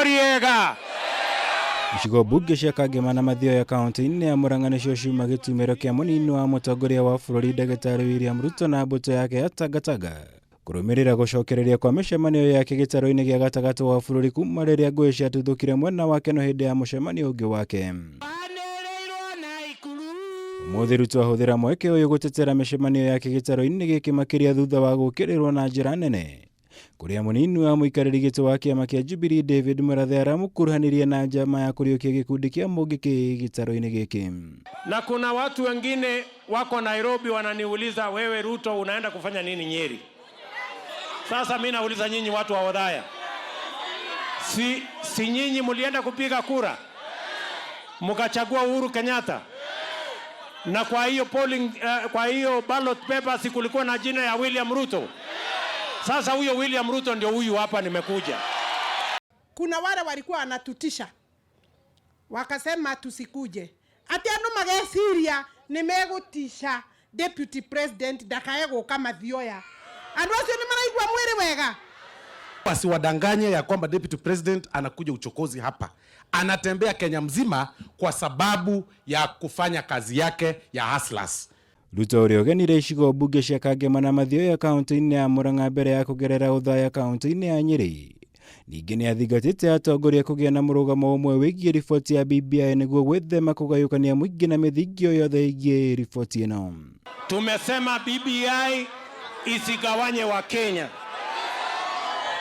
Riega. Icigo mbunge cia Kangema na Mathioya kaunti-inĩ ya Murang'a nĩcio ciuma gĩtumĩro kĩa mũnini wa mũtongoria wa bũrũri ndagĩtarĩ William Ruto na mbũtũ yake ya Tangatanga kũrũmĩrĩra gũcokereria kwa mĩcemanio yake gĩtarũ-inĩ gĩa gatagatĩ wa bũrũri kuma rĩrĩa ngũĩ ciatuthũkire mwena wa Keno hĩndĩ ya mũcemanio ũngĩ wake. Ũmũthĩ Ruto ahũthĩra mweke ũyũ gũtetera mĩcemanio yake gĩtarũ-inĩ gĩkĩ makĩria thutha wa gũũkĩrĩrwo na njĩra nene kũrĩa mũnini wa mũikarĩri gĩtĩ wa kĩama kĩa Jubilee David Murathe aramũkuruhanirie na njama ya kũriũkia gĩkundi kĩa Mũngĩkĩ gĩtarũ-inĩ gĩkĩ. Na kuna watu wengine wako Nairobi wananiuliza, wewe Ruto unaenda kufanya nini Nyeri? Sasa mi nauliza nyinyi watu wa Othaya, si nyinyi mlienda kupiga kura mkachagua Uhuru Kenyatta? Na kwa hiyo polling, kwa hiyo ballot paper si kulikuwa na jina ya William Ruto? Sasa huyo William Ruto ndio huyu hapa nimekuja. Kuna wale walikuwa wanatutisha wakasema tusikuje, ati andu mageciria nimegutisha deputy president ndakae guka Mathioya. Andu acio ni maraigua mwiri wega. Wasiwadanganye ya kwamba deputy president anakuja uchokozi hapa. Anatembea Kenya mzima kwa sababu ya kufanya kazi yake ya hustlers. Ruto ũrĩa ũgenire icigo mbunge cia Kangema na Mathioya kaunti-inĩ ya Murang'a mbere ya kũgerera Othaya kaunti-inĩ ya Nyĩrĩ. Ningĩ nĩ athingatĩte atongoria kũgĩa na mũrũgamo ũmwe wĩgiĩ riboti ya BBI nĩguo gwĩthema kũgayũkania mũingĩ na mĩthingi o yothe ĩgiĩ riboti ĩno. Tumesema BBI isigawanye wa Kenya.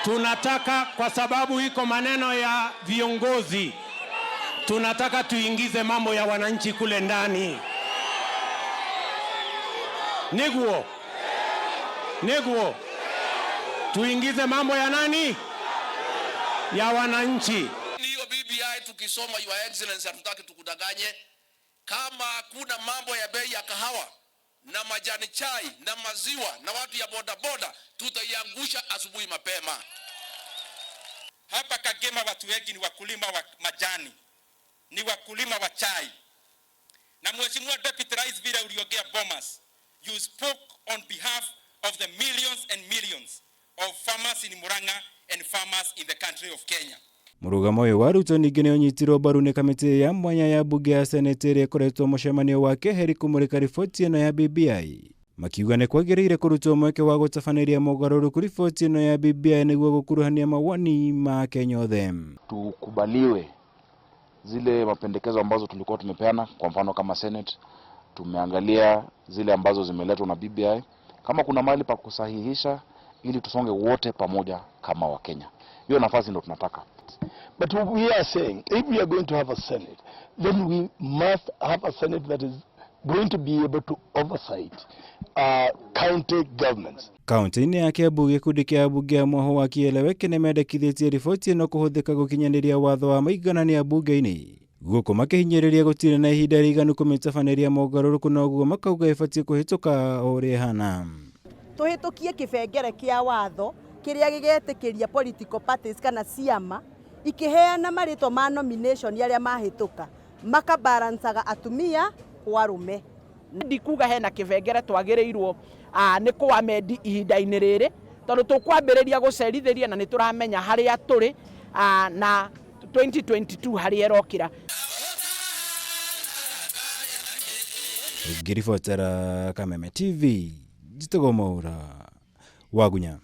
Tunataka, kwa sababu iko maneno ya viongozi, tunataka tuingize mambo ya wananchi kule ndani. Niguo. Niguo. Tuingize mambo ya nani? Ya wananchi. Hiyo BBI tukisoma, Your Excellency, hatutaki tukudanganye. Kama hakuna mambo ya bei ya kahawa na majani chai na maziwa na watu ya boda boda, tutaiangusha asubuhi mapema. Hapa Kagema watu wengi ni wakulima wa majani, ni wakulima wa chai. Na Mheshimiwa Deputy Rais, vile uliongea Bomas, you spoke on behalf of the millions and millions of farmers in Murang'a and farmers in the country of Kenya. Mũrũgamo ũyũ wa Ruto ningĩ nĩ ũnyitirwo mbaru nĩ kamĩtĩ ya mwanya ya mbunge ya Senate ĩrĩa ĩkoretwo mũcemanio wa keheri kũmũrĩka riboti ĩno ya BBI. Makiuga nĩ kwagĩrĩire kũrutwo mweke wa gũtabanĩria mogarũrũku riboti ĩno ya BBI nĩguo gũkuruhania mawoni ma Kenya othe. Tukubaliwe zile mapendekezo ambazo tulikuwa tumepeana, kwa mfano kama Senate tumeangalia zile ambazo zimeletwa na BBI, kama kuna mahali pa kusahihisha ili tusonge wote pamoja kama Wakenya. Hiyo nafasi ndio tunataka. But we are saying if we are going to have a Senate, then we must have a Senate that is going to be able to oversight county governments. Kaunti-inĩ ya Kiambu gĩkundi kĩa ambunge a mwaho wa Kieleweke nĩmendekithĩtie riboti ĩno kũhũthĩka gũkinyanĩria watho wa maiganania mbunge-inĩ. Gũkũ makĩhinyĩrĩria gũtirĩ na ihinda rĩiganu kũmĩtabanĩria mogarũrũku noguo makauga ĩbatiĩ kũhĩtũka o ũrĩa ĩhana. Tũhĩtũkie kĩbengere kĩa watho kĩrĩa gĩgetĩkĩria political parties kana ciama ikĩheana marĩtwa ma nomination arĩa mahĩtũka makabalancaga atumia kwa arũme. Ndikuga hena kĩbengere twagĩrĩirwo nĩ kũamendi ihinda-inĩ rĩrĩ tondũ tũkwambĩrĩria gũcerithĩria na nĩ tũramenya harĩa tũrĩ na 2022 harĩa ĩrokĩra. Ngĩribotera Kameme TV, njĩtagwo Mwaura Wagunya.